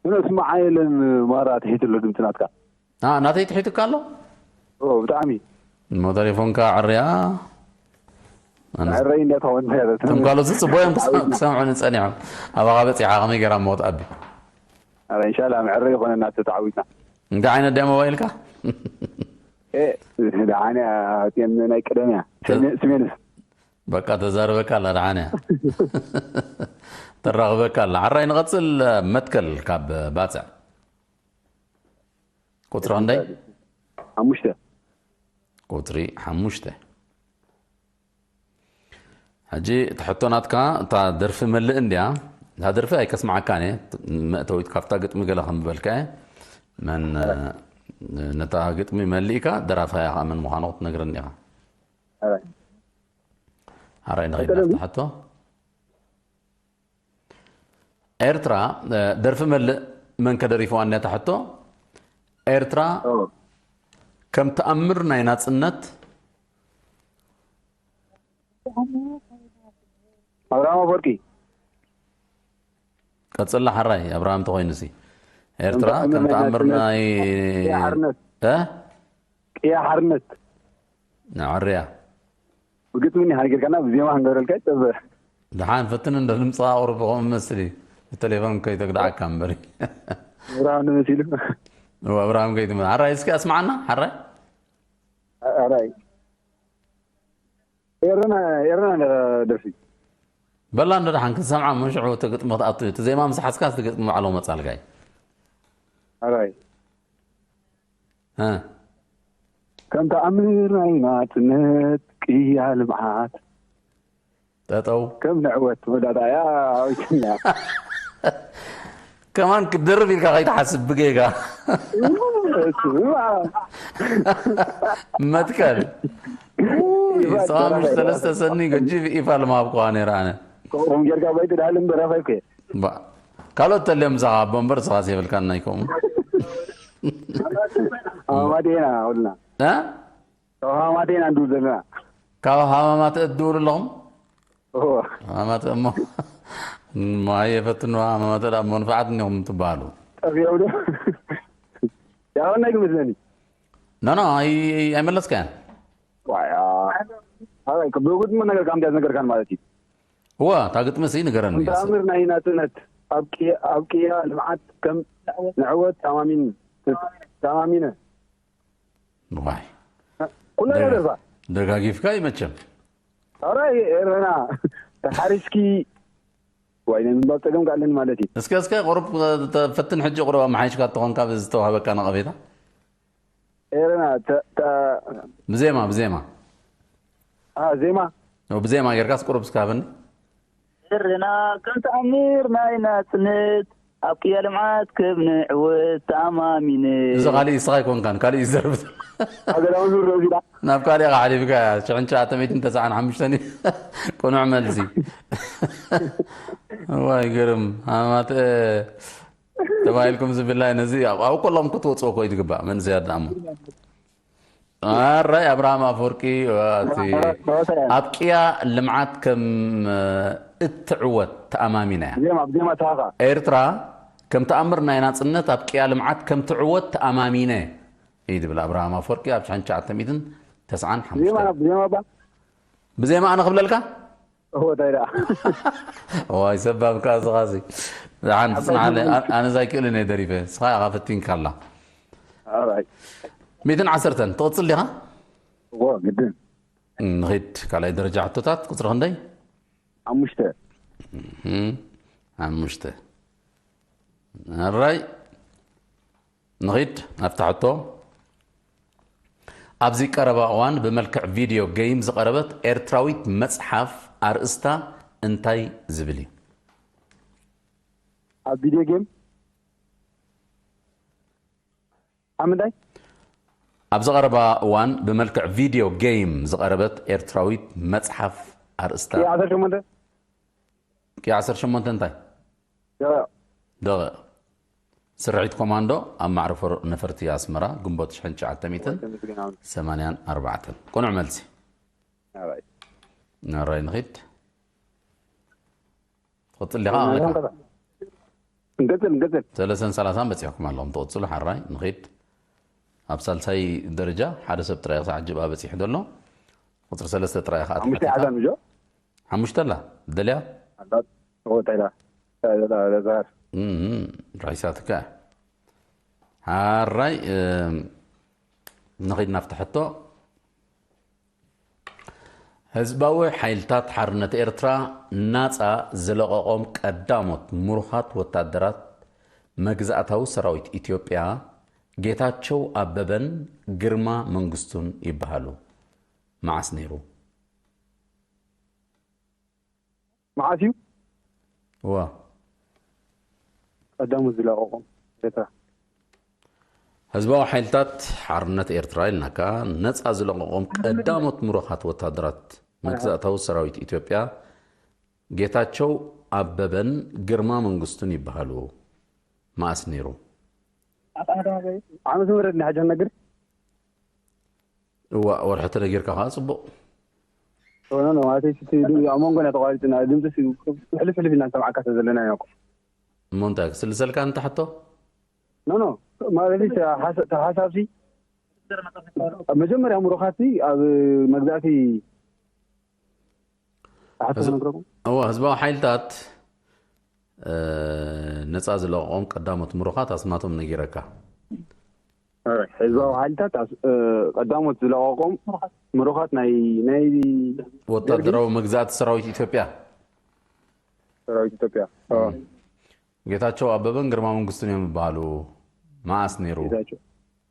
እነ ስማዓ የለን። ማራ ትሒት ኣሎ ድምፂ ናትካ። ኣሃ፣ ናተይ ትሒትካ ኣሎ? ኦ ብጣዕሚ እሞ ተሌፎንካ ዕርያ። ኣነ ዕረይ እንዳትኸውን ማለት እቶም ካልኦት ዝፅቦ እዮም ክሰ- ክሰምዑኒ ፀኒሖም። ኣባኻ በፂሓ ከመይ ገይራ እሞ ትኣቢ? ኣረ እንሻላ ምዕረይ ይኾነና ተተዓዊትና። እንታይ ዓይነት ድያ ሞባይልካ? እ ደሓንያ እትየን ናይ ቀደምያ ስሜንስ በቃ ተዛርበካ ኣላ ደሓንያ። ተራኽበካ ኣላ። ዓራይ ንቐፅል። መትከል ካብ ባፅዕ ቁፅሪ ክንደይ? ሓሙሽተ ቁፅሪ ሓሙሽተ። ሕጂ እቲ ሕቶ ናትካ እታ ደርፊ መልእ እንድያ። እታ ደርፊ ኣይከስምዓካን እየ። መእተዊት ካብታ ግጥሚ ገለ ከም ዝበልካ እየ። መን ነታ ግጥሚ መሊእካ ደራፋያ ከዓ መን ምዃኑ ክትነግረኒ ኢኻ። ኣራይ ሓራይ ንኸይድ ናብታ ሕቶ። ኤርትራ ደርፊ መልእ መን ከደሪፍዋ እንድያ እታ ሕቶ? ኤርትራ ከም ተኣምር ናይ ናጽነት ኣብርሃም ኣፈወርቂ ቀጽላ ሓራይ ኣብርሃም ተኾይኑሲ ኤርትራ ከም ተኣምር ናይ ሓርነት እ ቅያ ሓርነት ንዓርያ ብግጥሚ ኒ ሃገርካና ብዜማ ክንገብረልካ ይጸበ ደሓን ፈትን እንደ ድምፅኻ ቁርብ ከምኡ መስል እዩ። ብቴሌፎን ከይተግድዓካ እምበሪ ኣብርሃም ንመሲሉ እወ ኣብርሃም ከይትመ ሓራይ እስኪ ኣስማዓና ሓራይ ኣራይ ኤረና ኤረና ደርፊ በላ እንደ ደሓን ክትሰምዓ መሽዑ እቲ ግጥሚ ክትኣቱ እቲ ዜማ ምስ ሓዝካ እቲ ግጥሚ ባዕሎ መፃልካ እዩ። ኣራይ እ ከም ተኣምር ናይ ናጽነት ቅያ ልምዓት ጠጠው ከም ንዕወት ወዳታ እያ ኣዊትና ከማን ክደርብ ኢልካ ከይትሓስብ ብጌጋ መትከል ሰባ ምሽ ሰለስተ ሰኒ ገጂፍ ኢፋ ልማብኩዋ ነይረ ኣነ ከምኡም ጌርካ ባይ ትድሃል እምበር ኣፋይ ኮ ባ ካልኦት ተልዮም ምሳኻ ኣቦ እምበር ስኻስ የብልካን ናይ ከምኡ ኣማማት ኢና ሁልና እ? ኣማማት ኢና እንድብል ዘለና ካብ ሃማማት እትድውሉ ኣለኹም እዎ ሃማማት እሞ ማየ ፈትንዋ ሃማማት ዳ እሞ ንፍዓት እኒኹም ትበሃሉ ጠፊኦም ዶ ያው ናይ ግምስለኒ ኖ ኖ ኣይ- ኣይመለስካያን ዋያ ኣይ ብጉድ ምን ነገር ካምዲያ ነገርካን ማለት እዩ እዋ እታ ግጥሚ ሲ ንገረኒ ተኣምር ናይ ናጽነት ኣብ ቅያ- ኣብ ቅያ ልምዓት ከም ንዕወት ተማሚን ተማሚነ ዋይ ኩላ ደርፋ ደጋጊፍካ ይመቸም ኣራይ ኤረና ተሓሪስኪ ዋይ ናይ ምንባብ ጸገም ከኣለኒ ማለት እዩ እስከ እስከ ቁሩብ ተፈትን ሕጂ ቁሩብ ኣመሓይሽካ እተኾንካ ብዝተዋህበካ ነቐፌታ ኤረና ተ- ተ- ብዜማ ብዜማ አ፣ ዜማ ብዜማ ጌርካስ ቁሩብ እስካብኒ ኤረና ከም ተኣምር ናይ ናጽነት ኣብ ቅያ ልምዓት ከም ንዕወት ተኣማሚነ እዚ ካሊእ እስኻ ኣይኮንካን ካሊእ ይዘርብ ሃገራዊ ዙር ረዚዳ ናብ ካሊእ ሓሊፍካ ሽሕን ትሽዓተ ሚእትን ተስዓን ሓሙሽተን እዩ። ቅኑዕ መልሲ ዋይ ግርም ሃማት ተባሂልኩም ዝብላይ ነዚ ኣብ ኣብ ከሎም ክትወፅኦ ኮ ይትግባእ መንስያት ደኣሞ ኣራይ ኣብርሃም ኣፈወርቂ እቲ ኣብ ቅያ ልምዓት ከም እትዕወት ተኣማሚና እያ ዜማ ብዜማ ተሃኻ ኤርትራ ከም ተኣምር ናይ ናጽነት ኣብ ቅያ ልምዓት ከም ትዕወት ተኣማሚነ እዩ ዝብል ኣብርሃም ኣፈወርቂ ኣብ ሽሕን ትሽዓተ ሚእትን ተስዓን ሓሙሽተን ዜማ ብዜማ ባ ብዜማ ኣነ ክብለልካ እዎ እንታይ ደኣ ዋይ ሰባብ ከኣ ስኻሲ ደሓን ትጽንሓለ ኣነ ዛይክእልን እየ ደሪፈ ስኻ ኢኻ ፈቲንካ ኣላ ኣራይ ሚእትን ዓሰርተን ትቕጽል ዲኻ እዎ ግድን ንኺድ ካልኣይ ደረጃ ሕቶታት ቁጽሪ ክንደይ ሓሙሽተ ሓሙሽተ ኣራይ ንኺድ ኣብታ ሕቶ ኣብዚ ቀረባ እዋን ብመልክዕ ቪድዮ ገይም ዝቐረበት ኤርትራዊት መጽሓፍ ኣርእስታ እንታይ ዝብል እዩ ኣብ ቪድዮ ጌም ኣብ ምንታይ ኣብዚ ቀረባ እዋን ብመልክዕ ቪድዮ ገይም ዝቐረበት ኤርትራዊት መጽሓፍ ኣርእስታ ዓሰርተ ሸሞንተ ቂ ዓሰርተ ሸሞንተ እንታይ ደቂቕ ስርሒት ኮማንዶ ኣብ ማዕርፎ ነፈርቲ ኣስመራ ግንቦት ሽሕን ትሽዓተ ሚእትን ሰማንያን ኣርባዕተን። ቅኑዕ መልሲ። ኣራይ። ናራይ ንኺድ። ትቕጽል ዲኻ? ኣመልካ። እንቀጽል፣ እንቀጽል። ሰለስተን ሰላሳን በጺሕኩም ኣለኹም። ትቕጽሉ ሓራይ ንኺድ። ኣብ ሳልሳይ ደረጃ ሓደ ሰብ ጥራይ ክሳዕ ጅብኣ በጺሑ ዘሎ። ቁጽሪ ሰለስተ ጥራይ ኢኻ ሓሙሽተ ኣትሒትካ። ሓዛን ብጆ? ሓሙሽተ ኣላ። ደልያ? ኣላ። ኦ፣ እንታይ ኢላ? እንታይ ኢላ? ለዛር። እም፣ ራሒሳትካ። ሓራይ፣ እም፣ ንኺድ ናብቲ ሕቶ። ህዝባዊ ሓይልታት ሓርነት ኤርትራ ናጻ ዝለቐቖም ቀዳሞት ምሩኻት ወታደራት መግዛእታዊ ሰራዊት ኢትዮጵያ ጌታቸው ኣበበን ግርማ መንግስቱን ይበሃሉ። መዓስ ነይሩ? መዓስ እዩ? እዋ። ቀዳሞት ዝለቐቖም ኤርትራ። ህዝባዊ ሓይልታት ሓርነት ኤርትራ ኢልናካ፣ ነጻ ዝለቐቖም ቀዳሞት ምሩኻት ወታደራት መግዛእታዊ ሰራዊት ኢትዮጵያ ጌታቸው ኣበበን ግርማ መንግስቱን ይበሃሉ። መኣስ ነይሩ? ዓመተ ምህረት ናይ ሕጂ ክነግር? እዋ፣ ወርሒ ተነጊርካ ከኣ ጽቡቕ። ኖ፣ ኖ፣ ማለት እቲ ድ-፣ ኣብ መንጎና ተቋሪጽና፣ ድምጺ ሲ-፣ ሕልፍ ሕልፍ ኢልና ንሰምዓካ ስለ ዘለና ኢና እኮ። እሞ እንታይ ክስልሰልካ እንተ ሕቶ? ኖ፣ ኖ፣ ማለት እቲ ሓሳ-፣ እቲ ሓሳብሲ፣ ኣብ መጀመርያ ምሩኻትሲ ኣብ መግዛእቲ ኣሕቶ ህዝ-፣ ነግረኩም? እዋ፣ ህዝባዊ ሓይልታት፣ እ፣ ነጻ ዝለቐቖም ቀዳሞት ምሩኻት ኣስማቶም ነጊረካ። ኣረ፣ ህዝባዊ ሓይልታት ኣስ-፣ እ፣ ቀዳሞት ዝለቐቖም ምሩኻት ናይ፣ ናይ ወታደራዊ መግዛእቲ ሰራዊት ኢትዮጵያ። ሰራዊት ኢትዮጵያ። ኦ። ጌታቸው ኣበበን ግርማ መንግስቱን እዮም ዝበሃሉ። መኣስ ነይሩ? ጌታቸው።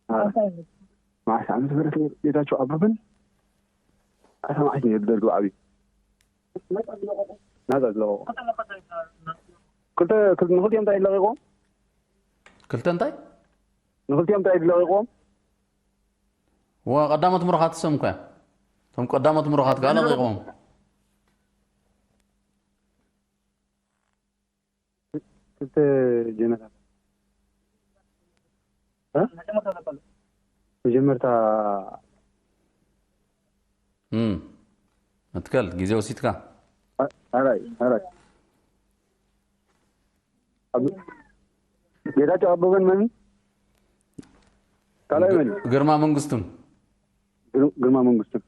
አ-፣ መዓስ ዓመተ ምህረት ነይሩ? ጌታቸው ኣበበን ኣታ መዓስ ነይሩ ደርጊ ብዓብዩ? ናጻ ዝለቐቑ። ክልተ፣ ክል-፣ ንክልቲኦም እንታይ ለቒቑዎም? ክልተ እንታይ? ንክልቲኦም እንታይ ለቒቑዎም? ዋ፣ ቀዳሞት ምሩኻት እሶም እኮ እዮም። እቶም ቀዳሞት ምሩኻት ከኣ ለቒቑዎም። ክልተ ጀነራል። እ? መጀመርታ እም። መትከል፣ ግዜ ወሲድካ። ኣ-፣ ኣራይ፣ ኣራይ። ኣብ-፣ ጌታቸው ኣበበን መን? ካልኣይ መን? ግርማ መንግስቱን። ግር-፣ ግርማ መንግስቱን።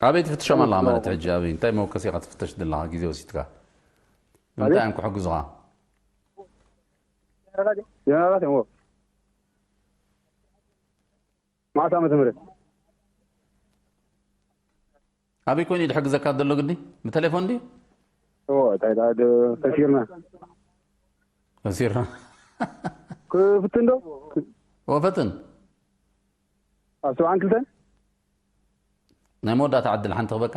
ኣበይ ትፍትሾም ኣለኻ ማለት ሕጂ? ኣበይ? እንታይ መወከሲ ኢኻ ትፍተሽ ዘለኻ ግዜ ወሲድካ? ንምንታይ ኣበይ? እዮም ክሕግዙኻ? ጀነራላት እዮም። መዓስ ዓመተ ምህረት? ኣበይ ኮይኑ እዩ ዝሕግዘካ ዘሎ ግዲ? ብቴሌፎን ድዩ? እዎ፣ እንታይ ደኣ፣ ድ-፣ ከሲርና። ከሲርና። ክፍትን ዶ? ወፈትን? ኣብ ሰብዓን ክልተን? ናይ መወዳእታ ዕድል ሓንቲ ክበካ?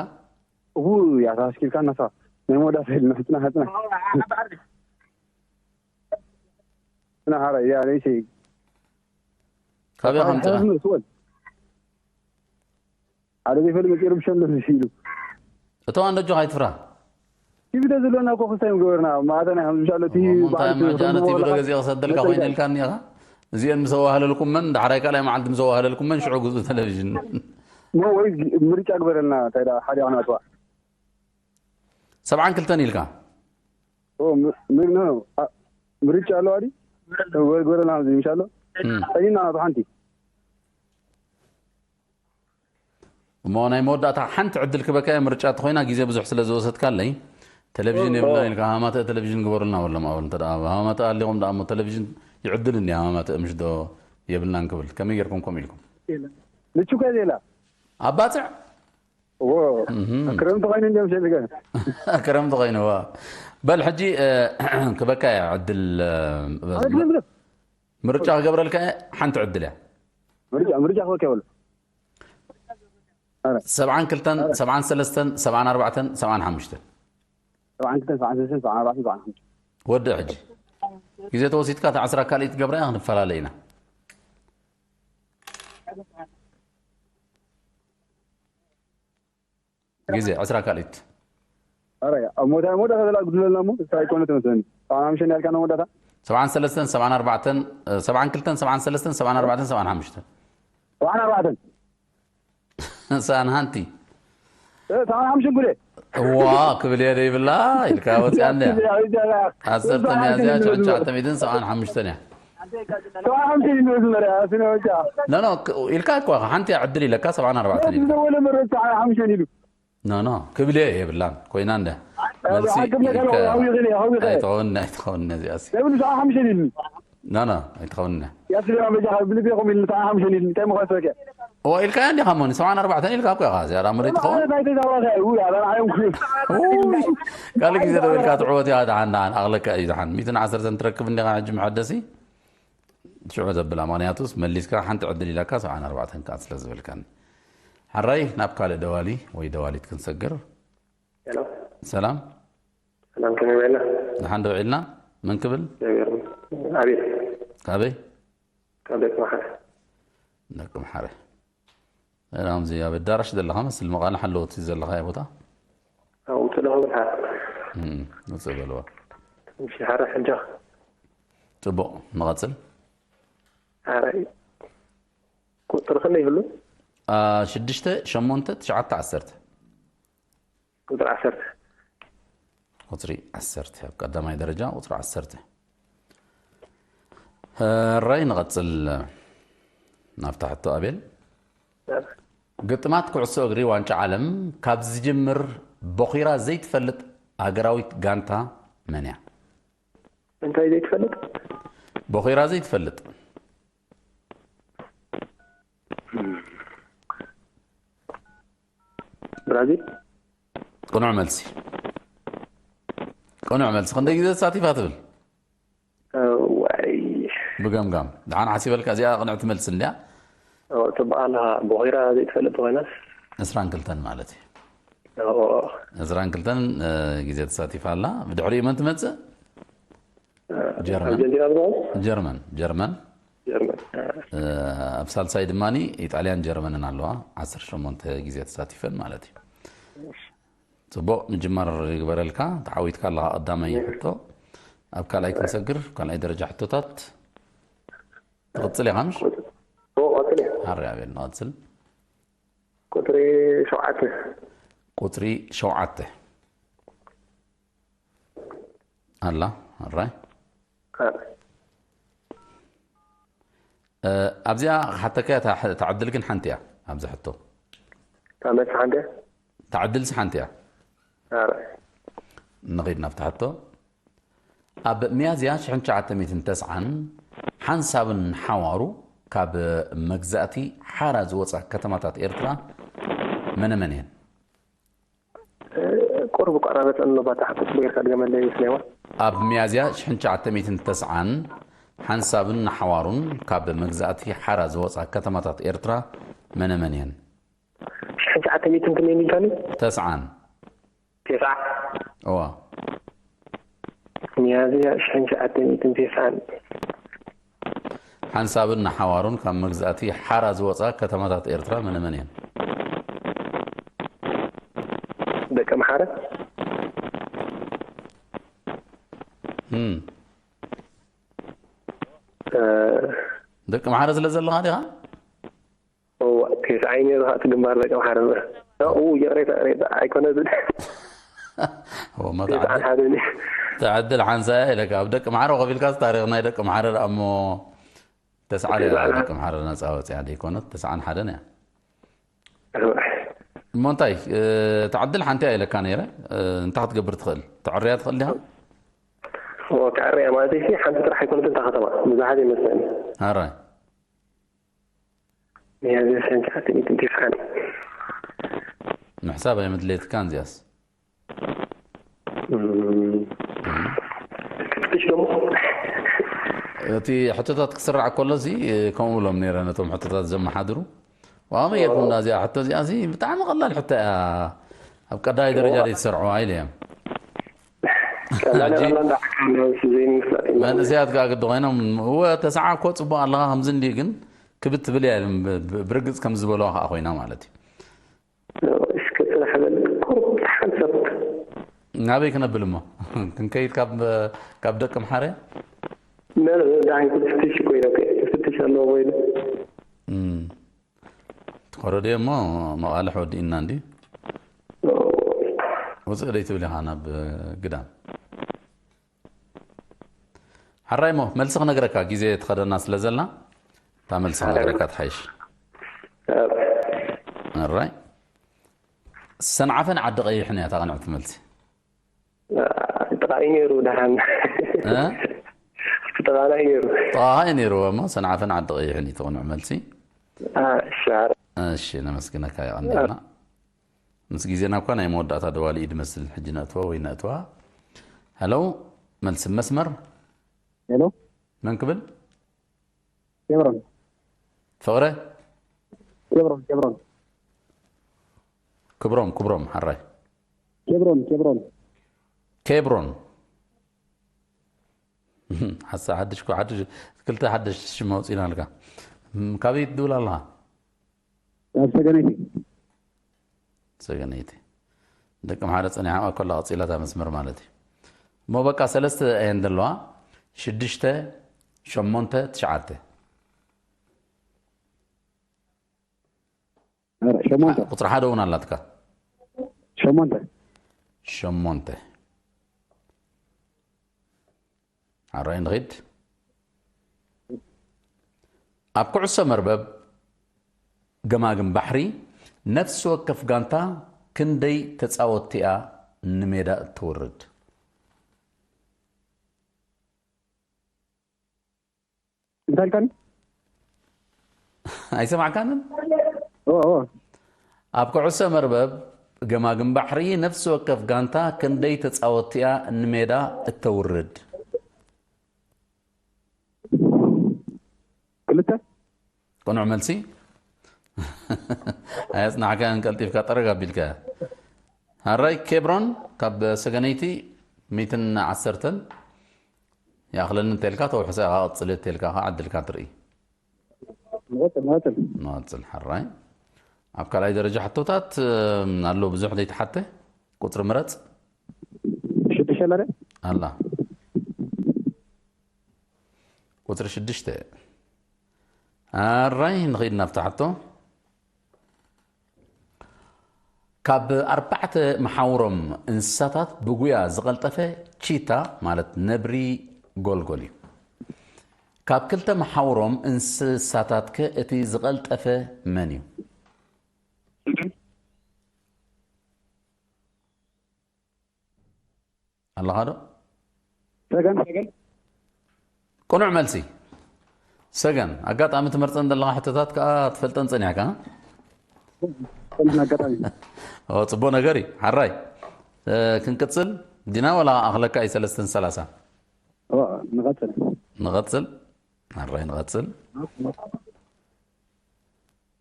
እዉ፣ ያታ ኣስኪልካ እናሳ። ናይ መወዳእታ ኢልና፣ ጽናሕ፣ ጽናሕ። ጽናሕ፣ ሓራይ፣ ያ፣ ለይሰይ። ካበይ ኣታ ከምጽእ? ሓራይ፣ ስወል። ሓደ ዘይፈልጥ መፂኡ ይርብሸሉ ኢሉ። እቶም ኣንዶ ኣጆኻ ኣይትፍራ። ቲቪ ዶ ዘለና እኮ ክስታይ ምገበርና፣ ማዕተና ከም ዝሻሎ እቲ እሞ እንታይ በዓል ማጃነ ቲቪ ዶ ገዚኦ ክሰደልካ መጠን ኮይነ ኢልካኒ ኢኻ? እዚአን ምስ ኣዋህለልኩመን፣ ዳሕራይ ካልኣይ መዓልቲ ምስ ኣዋህለልኩመን፣ ሽዑ ግዝኡ ቴሌቪዥን። ኖ ወይ ምርጫ ግበረልና፣ እንታይ ደኣ ሓደ ይኾን ኣጥዋ? ሰብዓን ክልተን ኢልካ? ኦ፣ ም-፣ ም-፣ ኖ፣ ኖ፣ ኣ-፣ ምርጫ ኣለዋ ድዩ? ግበረልና፣ ግበረልና፣ ምሻሎ? እም። ጠይና፣ ናቱ ሓንቲ። እሞ ናይ መወዳእታ ሓንቲ ዕድል ክበካ እየ፣ ምርጫ ተኾይና ግዜ ብዙሕ ስለ ዝወሰድካለይ፣ ቴሌቪዥን ኦ፣ የብልናን ኦ። ኢልካ ሃማተአ ቴሌቪዥን ግበሩልና በሎም። ኣወል እንተ ደኣ ሃማተአ ኣሊኹም ደኣ እሞ ቴሌቪዥን ይዕድል እንዲ ሃማተአ ምሽ ዶ የብልናን ክብል። ከመይ ጌርኩም ከምኡ ኢልኩም? የለን። ምቹ ከ ዜላ? ኣብ ባጽዕ? እዎ። እህም። ክረምቲ ኾይኑ እንዲዮም ሸልገ። ክረምቲ ኾይኑ፣ እዎ። በል ሕጂ፣ እ፣ ክበካ እያ ዕድል፣ እ፣ ኣነ ክብል ብሎ። ምርጫ ክገብረልካ እየ፣ ሓንቲ ዕድል እያ። ምርጫ፣ ምርጫ ክበካ ይበሎ። ኣረ። ሰብዓን ክልተን፣ ኣረ። ሰብዓን ሰለስተን፣ ሰብዓን ኣርባዕተን፣ ሰብዓን ሓሙሽተን። ሰብዓን ክልተን፣ ሰብዓን ሰለስተን፣ ሰብዓን ኣርባዕተን፣ ሰብዓን ሓሙሽተን። ወድእ ሕጂ። ግዜ ተወሲድካ እታ ዓስራ ካልኢት ገብራ ክንፈላለ ኢና። ግዜ ዓስራ ካልኢት። ኧረ፣ ኣብ ሞታ ሞታ ከተላ ጉድለልና እሞ፣ እሳ ኣይኮነ ትመስለኒ። ሰብዓን ሓሙሽተን ያልካና መወዳእታ? ሰብዓን ሰለስተን፣ ሰብዓን ኣርባዕተን፣ እ፣ ሰብዓን ክልተን፣ ሰብዓን ሰለስተን፣ ሰብዓን ኣርባዕተን፣ ሰብዓን ሓሙሽተን። ሰብዓን ኣርባዕተን። ሰብዓን ሓንቲ። እ፣ ሰብዓን ሓሙሽተን ጉዴ። እዋ፣ ክብል እየ ደይብላ፣ ኢልካ ወፂኣ እንድያ። ዓሰርተ ሚያዝያ፣ ሽሕን ትሽዓተ ሚእትን ሰብዓን ሓሙሽተን እያ። ሰብዓን ሓሙሽተን እዩ ዝነበረ፣ ኣስነ ወጫ። ኖ፣ ኖ፣ ክ-፣ ኢልካ እኮ፣ ሓንቲ እያ ዕድል ኢለካ፣ ሰብዓን ኣርባዕተን ኢልካ። ዝደወለ መረብ ሰብዓን ሓሙሽተን ኢሉ። ኖ፣ ኖ፣ ክብል እየ የብላን፣ ኮይና እንድያ። መልሲ ሓቂ ብለካ ኢልካ። ሃዊ ይኽእል እየ፣ ሃዊ ይኽእል እየ። ኣይትኸውን፣ ኣይትኸውን፣ እዚኣሲ። ለምን ሰብዓን ሓሙሽተን ኢልኒ? ኖ፣ ኖ፣ ኣይትኸውን። ያስለማ በጃኻ ብልቤ ኸም ኢልኒ፣ ሰብዓን ሓሙሽተን ኢልኒ፣ እንታይ ምዃን ሰበኪያ? እዋ፣ ኢልካያ እንዲኻ እሞኒ፣ ሰብዓን ኣርባዕተን ኢልካ እኮ ኢኻ፣ ዝያዳ መሬት ትኸውን። ማለት ኣይተዛዋርካ እዩ፣ ውይ፣ ኣበርዓዮም ኩሉ። ውይ፣ ካልእ ግዜ ደው ኢልካ ትዕወት ኢኻ፣ ደሓን፣ ደሓን፣ ኣቕለካ እዩ፣ ደሓን። ሚእትን ዓሰርተን ትረክብ እንዲኻ ሕጂ መሐደሲ። ሽዑ ዘብላ፣ ምኽንያቱስ መሊስካ ሓንቲ ዕድል ኢላካ፣ ሰብዓን ኣርባዕተን ከኣ ስለ ዝበልካኒ። ሓራይ፣ ናብ ካልእ ደዋሊ ወይ ደዋሊት ክንሰግር። ሄሎ። ሰላም። ሰላም፣ ከመይ ውዒልና? ደሓን ዶ ውዒልና? መን ክብል? እግዚኣብሔር ይመስገን። ኣቤል። ካበይ? ካብ ደቂ መሓረ። ደቂ መሓረ። ሰላም፣ እዚ ኣብ ኣዳራሽ ዘለኻ መስል፣ መቓልሕ ኣለዎ እቲ ዘለኻዮ ቦታ? ኣብኡ ውፅእ ዶ ክብል ሓ? እም፣ ውፅእ በልዋ። ትንሽ ሓረ ሕጃ። ጽቡቕ፣ ንቐጽል። ሓራይ። ቁፅሪ ክንደይ ይህሉ? አ፣ ሽዱሽተ፣ ሸሞንተ፣ ትሽዓተ፣ ዓሰርተ። ቁፅሪ ዓሰርተ። ቁፅሪ ዓሰርተ፣ ኣብ ቀዳማይ ደረጃ ቁፅሪ ዓሰርተ። ሕራይ፣ ንቐጽል ናብታ ሕቶ፣ ኣቤል። ሕራይ። ግጥማት ኩዕሶ እግሪ ዋንጫ ዓለም ካብ ዝጅምር ቦኺራ ዘይትፈልጥ ሃገራዊት ጋንታ መን እያ? እንታይ ዘይትፈልጥ? ቦኺራ ዘይትፈልጥ። ብራዚል? ቅኑዕ መልሲ። ቅኑዕ መልሲ። ክንደይ ግዜ ተሳቲፋ ትብል? እዋይ። ብገምጋም። ደሓን ሓሲበልካ፣ እዚኣ ቅንዕቲ መልሲ እንድያ። ኦ፣ ጽቡቕ ኣለኻ። ቦኺራ ዘይትፈልጥ ኮይናስ? ዕስራን ክልተን ማለት እዩ። ኦ። ዕስራን ክልተን፣ እ፣ ግዜ ተሳቲፋ ኣላ። ብድሕሪኡ መን ትመጽእ? ጀርመን። ኣርጀንቲና ዝበሃል? ጀርመን፣ ጀርመን። ጀርመን። እ፣ ኣብ ሳልሳይ ድማ ኢጣልያን ጀርመንን ኣለዋ። ዓሰርተ ሸሞንተ ግዜ ተሳቲፈን ማለት እዩ። ጽቡቕ ምጅማር ይግበረልካ። ተዓዊትካ ኣለኻ ቀዳማይ ሕቶ። ኣብ ካልኣይ ክንሰግር፣ ካልኣይ ደረጃ ሕቶታት። ትቕጽል ኢኻ ምሽ? ኦ፣ ቀጽል እየ። ሓራይ ኣቤል፣ ንቐጽል። ቁጽሪ ሸውዓተ። ቁጽሪ ሸውዓተ። ኣላ፣ ሕራይ። አ። እ፣ ኣብዚኣ ክሓተካ እያ፣ እታ ሕ-፣ እታ ዕድል ግን ሓንቲ እያ፣ ኣብዚ ሕቶ። እታ መልሲ ሓንቲ እያ? እታ ዕድልሲ ሓንቲ እያ። ኧረ። ንኺድ ናብታ ሕቶ። ኣብ ሚያዝያ ሽሕን ትሽዓተ ሚእትን ተስዓን ሓንሳብን ሓዋሩ ካብ መግዛእቲ ሓራ ዝወጻ ከተማታት ኤርትራ መነ መን እየን? ቁሩብ ቋራረጸ ኣሎ፣ ባታ ሓተት ብጌርካ ድገመለይ ስሌማን። ኣብ ሚያዝያ ሽሕን ትሽዓተ ሚእትን ተስዓን ሓንሳብን ንሓዋሩን ካብ መግዛእቲ ሓራ ዝወጻ ከተማታት ኤርትራ መነ መን እየን? ሽሕን ትሽዓተ ሚእትን ክንደይ ኢልካኒ? ተስዓን። ተስዓ። እዋ። ሚያዝያ ሽሕን ትሽዓተ ሚእትን ተስዓን። ሓንሳብን ንሓዋሩን ካብ መግዛእቲ ሓራ ዝወጻ ከተማታት ኤርትራ መነ መን እየን? ደቂ ኣምሓረ። እም። እ፣ ደቂ ኣምሓረ ስለ ዘለኻ ዲኻ? እዋ፣ ተስዓይ ነይሩ፣ እቲ ግንባር ደቂ ኣምሓረ። ኡ፣ ይቕሬታ፣ ይቕሬታ፣ ኣይኮነ ዝብል። እዎ፣ እሞ ተስዓን ተዓድል፣ ሓደን እዩ። ተዓድል ሓንሳእ እያ ኢለካ። ኣብ ደቂ ኣምሓረ ከፊልካስ ታሪኽ ናይ ደቂ ኣምሓረ ደኣ እሞ ተስዓ እያ፣ ተስዓን ደቂ ኣምሓረ ነጻ ወጽያ ደይኮነት፣ ተስዓን ሓደን እያ። እዋ። እሞ እንታይ፣ እ፣ ተዓድል ሓንቲ እያ ኢለካ ነይረ፣ እ፣ እንታይ ክትገብር ትኽእል? ተዕርያ ትኽእል ዲኻ? እዎ፣ ከዕርያ ማለት እዩ። ሓንቲ ጥራሕ ኣይኮነትን እታ ከተማ፣ ብዙሓት ይመስለኒ። ኣራይ። ሚያዝያ ሽሕን ትሽዓተ ሚእትን ተስዓን። ምሕሳብ ኣይመድለየትካን እዚኣስ። እም። ክትፍትሽ ደሞ? እቲ ሕቶታት ክስራዕ ከሎ እዚ፣ ከምኡ ብሎም ነይረ ነቶም ሕቶታት ዘመሓድሩ። ዋመ የኩም እዚኣ ሕቶ እዚኣ እዚ ብጣዕሚ ቀላል ሕቶ እያ። ኣብ ቀዳማይ ደረጃ እዋ። ደይ ትሰርዕዋ ኢለ እየ። ቀላል ሕጂ ቀላል እንዳ ዓቃል ዘይምፍላጥ እዩ። መንእሰያት ከኣ ግዲ ኮይኖም፣ እወ፣ ተስዓ እኮ ጽቡቕ ኣለኻ፣ ከምዚ እንድዩ፣ ግን ክብድ ትብል እያ ኢሎም ብ-፣ ብ-፣ ብርግጽ ከም ዝበልዋ ከኣ ኮይና ማለት እዩ። እስከ ጽናሕ በል፣ ቁሩብ ሓንሳብ። ናበይ ክነብል እሞ? ክንከይድ ካብ፣ ካብ ደቂ ምሓረ? ዳሕን ክትፍትሽ ኮይነ ክትፍትሽ ኣለዎ ኮይኑ። ትኸረድዮ እሞ መቓልሕ ወዲእና እንዲ ውፅእ ደይ ትብል ኢኻ ናብ ግዳም። ሓራይ እሞ መልሲ ክነግረካ፣ ግዜ ትኸደና ስለ ዘላ እታ መልሲ ክነግረካ ትሓይሽ። ኣራይ ሰንዓፈን ዓዲ ቀይሕን እያ እታ ቅንዕቲ መልሲ። ጥቓይ ነይሩ ደሓን እ? ጥቓና እዩ ነይሩ። ጠቓሃይ ነይሩ እሞ ሰንዓፈን ዓዲ ቀይሕን እዩ ትቕንዕ መልሲ። እሻር እሺ ነመስግነካ፣ የቐንየልና። ምስ ግዜና እኳ ናይ መወዳእታ ደዋሊ እዩ ድመስል። ሕጂ ነእትዎ ወይ ነእትዋ። ሄሎ፣ መልሲ መስመር ሄሎ፣ መን ክብል? ኬብሮን ፍቕረ ኬብሮን ኬብሮን ክብሮም፣ ክብሮም ሓራይ ኬብሮን ኬብሮን ኬብሮን። ሓሳ ሓድሽ እኮ ሓድሽ ክልተ ሓድሽ ሽም ኣውፂእናልካ። እም፣ ካበይ ትድውል ኣለኻ? ኣብ ሰገነይቲ ሰገነይቲ። ደቂ ምሓረ ፀኒሓ ከላ ቀፂላታ መስመር ማለት እዩ። እሞ በቃ ሰለስተ እየን ዘለዋ። ሽዱሽተ፣ ሸሞንተ፣ ትሽዓተ። ኧረ፣ ሸሞንተ ቁፅሪ ሓደ እውን ኣላትካ። ሸሞንተ ሸሞንተ። ሓራይ ንኺድ። ኣብ ኩዕሶ መርበብ ገማግም ባሕሪ ነፍሲ ወከፍ ጋንታ ክንደይ ተፃወትቲ እያ ንሜዳ እተውርድ? እንታይ ኢልካኒ? ኣይሰማዕካንን? ኦ፣ ኦ። ኣብ ኩዕሶ መርበብ ገማግም ባሕሪ ነፍሲ ወከፍ ጋንታ ክንደይ ተፃወትቲ እያ ንሜዳ እተውርድ? ክልተ ቅኑዕ መልሲ። ኣየፅናሕካያን፣ ቀልጢፍካ ጠረግ ኣቢልካ። ሃራይ ኬብሮን ካብ ሰገነይቲ ሚትን ዓሰርተን ይኣኽለኒ እንተልካ ተውሕሰ ኢኻ፣ ቀፅል እንተልካ ከዓ ዕድልካ ትርኢ። ንቐፅል ንቐፅል ንቐፅል። ሓራይ ኣብ ካልኣይ ደረጃ ሕቶታት እም፣ ኣሎ ብዙሕ ዘይተሓተ ቁፅሪ ምረፅ። ሽዱሽተ ኣለደ ኣላ ቁፅሪ ሽዱሽተ። ኣራይ ንኸይድ ናብታ ሕቶ። ካብ ኣርባዕተ መሓውሮም እንስሳታት ብጉያ ዝቐልጠፈ ቺታ ማለት ነብሪ ጎልጎል እዩ። ካብ ክልተ መሓውሮም እንስሳታት ከ እቲ ዝቐልጠፈ መን እዩ? ኣለኻ ዶ? ሰገን ሰገን ቅኑዕ መልሲ ሰገን። ኣጋጣሚ ትመርፀን ዘለኻ ሕቶታት ከዓ ትፈልጠን ፀኒሕካ። ሰገን ኣጋጣሚ ኦ፣ ፅቡቅ ነገር እዩ። ሓራይ እ፣ ክንቅፅል ዲና ወላ ኣኽለካ እዩ ሰለስተን ሰላሳ ኦ፣ ንቐፅል ንቐፅል። ሓራይ ንቐፅል።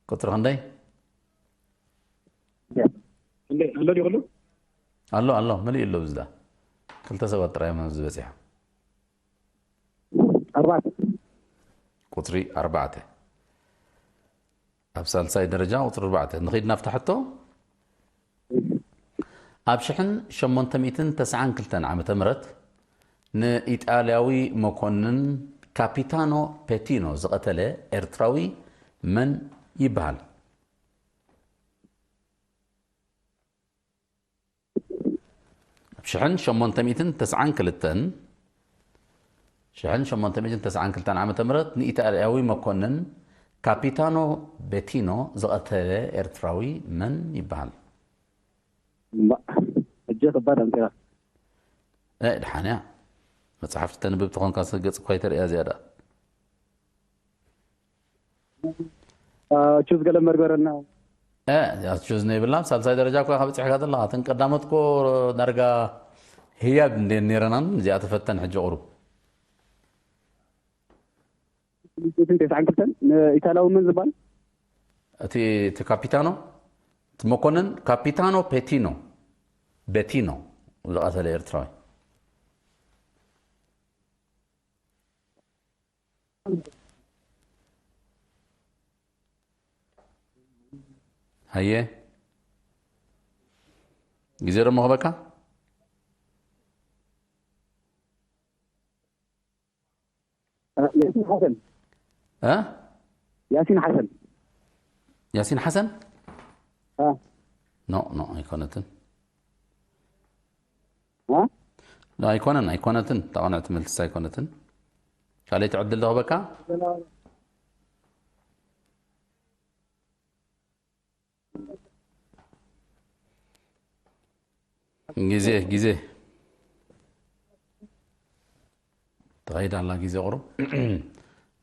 ቁፅሪ ክንደይ? እንዴ ኣሎ ዲኹሉ ኣሎ ኣሎ፣ መሊኡ ኣሎ። ብዝዳ ክልተ ሰባት ጥራይ እዮም ኣብዚ በፂሖም። ኣርባዕተ ቁፅሪ ኣርባዕተ። ኣብ ሳልሳይ ደረጃ ቁፅሪ ኣርባዕተ። ንኺድ ናብታ ሕቶ። ኣብ ሽሕን ሸሞንተ ሚእትን ተስዓን ክልተን ዓመተ ምህረት ንኢጣልያዊ መኮንን ካፒታኖ ፔቲኖ ዝቐተለ ኤርትራዊ መን ይበሃል? ኣብ ሽሕን ሸሞንተ ሚእትን ተስዓን ክልተን፣ ሽሕን ሸሞንተ ሚእትን ተስዓን ክልተን ዓመተ ምህረት ንኢጣልያዊ መኮንን ካፒታኖ ቤቲኖ ዝቐተለ ኤርትራዊ መን ይበሃል? እምባእ፣ ሕጂ ከባድ ኣምፂራ እ፣ ድሓን እያ። መፅሓፍቲ ተንብብ ተኾንካ ገፅ እኳ ይተርእያ ዝያዳ። ቹዝ ገለ መርበረና እ፣ ያስ ቹዝ ነይብላ። ሳልሳይ ደረጃ እኳ ኢኻ በፂሕካ ዘለኻ። እተን ቀዳሞት እኮ ዳርጋ ህያብ እንደ ነይረናን እዚኣ ተፈተን ሕጂ ቁሩብ። ሚእትን ተስዓን ክልተን ንኢታላዊ መን ዝበሃል እቲ እቲ ካፒታኖ እቲ መኮንን ካፒታኖ ፔቲኖ ቤቲኖ ዝቐተለ ኤርትራዊ። ሃየ ግዜ ደሞ ክበካ። ሓሰን እ ያሲን ሓሰን ያሲን ሓሰን እ ኖ ኖ ኣይኮነትን። እ ኖ ኣይኮነን ኣይኮነትን። ተቐንዕቲ መልስስ ኣይኮነትን። ካልኣይቲ ዕድል ዶ ክበካ? ግዜ ግዜ ተኸይዳ ኣላ። ግዜ ቁሩብ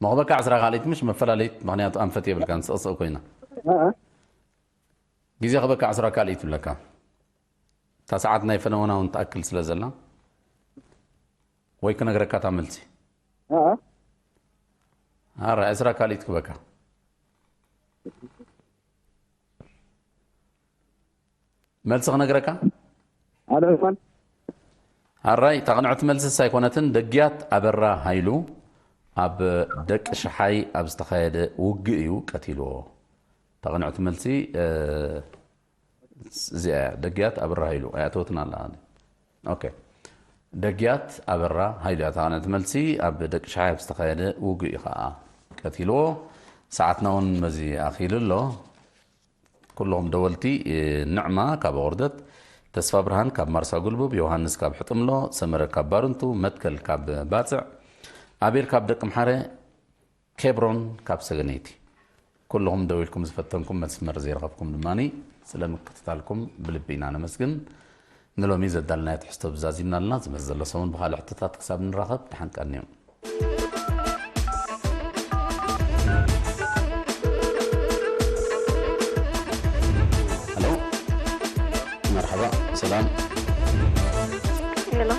መኽበካ ዕስራ ካልኢት ምሽ መፈላለይት። ምክንያቱ ኣንፈት የብልካ ንስቕስቕ ኮይና እ ግዜ ክበካ ዕስራ ካልኢት ይብለካ። እታ ሰዓት ናይ ፈነወና እውን ትኣክል ስለ ዘላ ወይ ክነግረካ እታ መልሲ እ ኣረ ዕስራ ካልኢት ክበካ መልሲ ክነግረካ ኣለ ዑስማን ኣራይ እታ ቅንዕቲ መልስስ ኣይኮነትን። ደግያት ኣበራ ሃይሉ ኣብ ደቂ ሽሓይ ኣብ ዝተኻየደ ውግእ እዩ ቀቲልዎ። እታ ቅንዕቲ መልሲ እ፣ እዚኣ እያ። ደግያት ኣበራ ሃይሉ ኣይኣተወትን ኣላ። ኦኬ ደግያት ኣበራ ሃይሉ እያ እታ ቅንዕቲ መልሲ። ኣብ ደቂ ሽሓይ ኣብ ዝተኻየደ ውግእ እዩ ከዓ ቀቲልዎ። ሰዓትና እውን በዚ ኣኺሉ ኣሎ። ኩልኹም ደወልቲ ንዕማ ካብ ኣቑርደት፣ ተስፋ ብርሃን ካብ ማርሳ ጉልቡብ፣ ዮሃንስ ካብ ሕጥምሎ፣ ሰመረ ካብ ባርንቱ፣ መትከል ካብ ባጽዕ፣ ኣቤል ካብ ደቂ ምሓረ፣ ኬብሮን ካብ ሰገነይቲ። ኩልኹም ደዊልኩም ዝፈተንኩም መስመር ዘይረኸብኩም ድማ ስለ ምክትታልኩም ብልቢ ኢና ነመስግን። ንሎሚ ዘዳልናዮ ትሕዝቶ ብዛዚምና ኣለና። ዝመጽእ ዘሎ ሰሙን ብኻልእ ሕቶታት ክሳብ ንራኸብ ደሓን ቀንዩ። ሄሎ መርሓባ ሰላም። ሄሎ